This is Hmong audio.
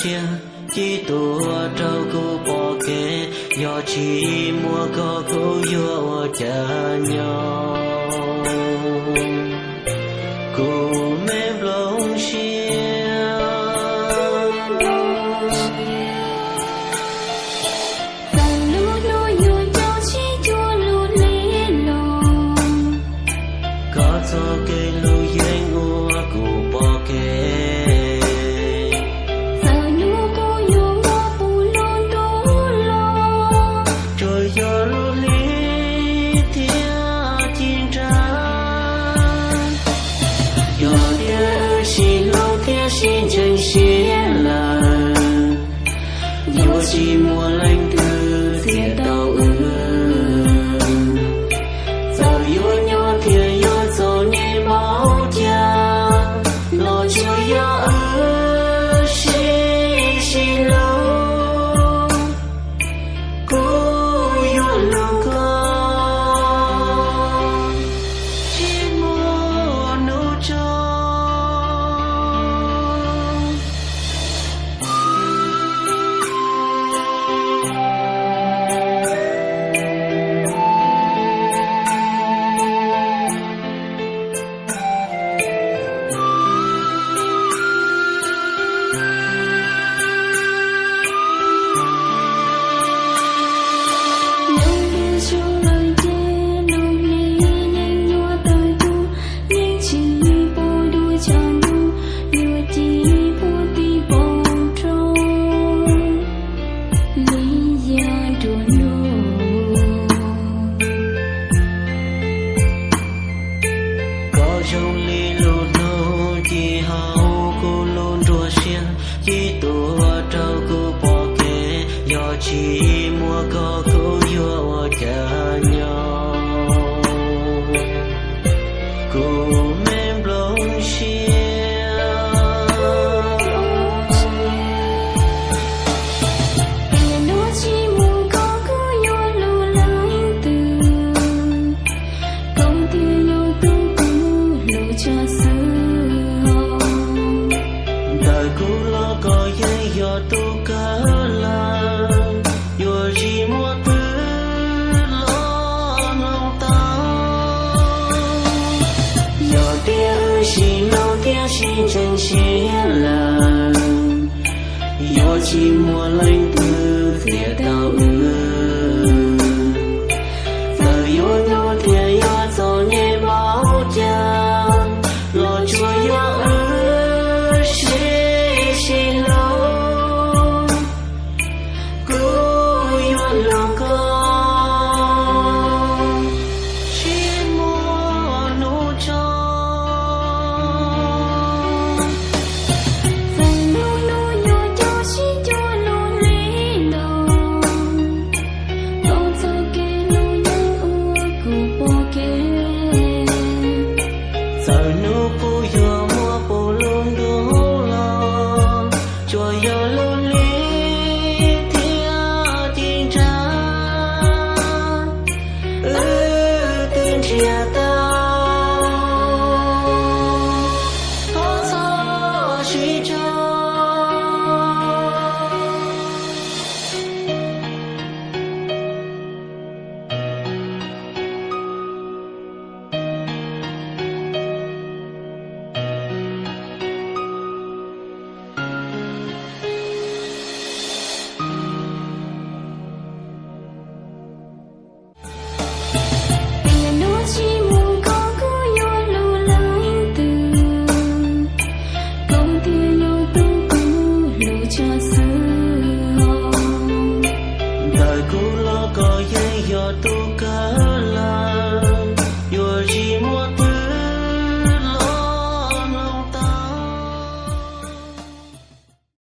Ci tuav rau kuv pom kev, yog tsis muaj koj kuv yuav ua cas nyob. Kuv me nplooj siab. Txawm lub hnub yuav nco sib cuag lub hli los, koj txoj kev hlub yeej ua kuv pom kev. Txawm hnub kuv yuav muaj puv lub ntuj los, tsuas yog lub hli thiab ci nra. Yog tias wb sib hlub thiab sib ntseeg siab lawm, yuav tsis muaj leej twg txiav tau wb. Txawm yuav nyob thiab yuav txom nyem npaum cas, los tsuas yog wb sib sib hlub. Kuv yuav hlub koj tsis muaj hnub tso. Lub ntuj tsaus lawm ces lub hli yeej nyuaj tawm tuaj, yeej tsis pub dua tshav ntuj, yuav ci pub tib pob roob li yag nruab hnub. Koj zoo li lub hnub ci hauv kuv lub nruab siab, ci tuav rau kuv pom kev, yog tsis muaj koj kuv yuav ua cas nyob. Kuv me nplooj siab. Tiam no tsis muaj koj kuv yuav hlub leej twg, koj thiaj yog tus kuv hlub tshaj xwb. Ntawm kuv los koj yeej yog tus kawg lawm, yuav tsis muaj twg los mloog tau. Yog tias wb sib hlub thiab sib ntseeg siab lawm, yuav tsis muaj leej twg txiav tau wb. Txawm yuav nyob thiab yuav txom nyem npaum cas, los tsuas yog wb sib sib hlub. Kuv yuav hlub koj tsis muaj hnub tso. Txawm lub hnub yuav nco sib cuag lub hli los, koj txoj kev hlub yeej ua kuv pom kev. Txawm hnub kuv yuav muaj puv lub ntuj los, tsuas yog lub hli thiab ci nra, wb twb nrhiav tau txhob sib tso. Tiam no tsis muaj koj kuv yuav hlub leej twg, koj thiaj yog tus kuv hlub tshaj xwb. Ntawm kuv los koj yeej yog tus kawg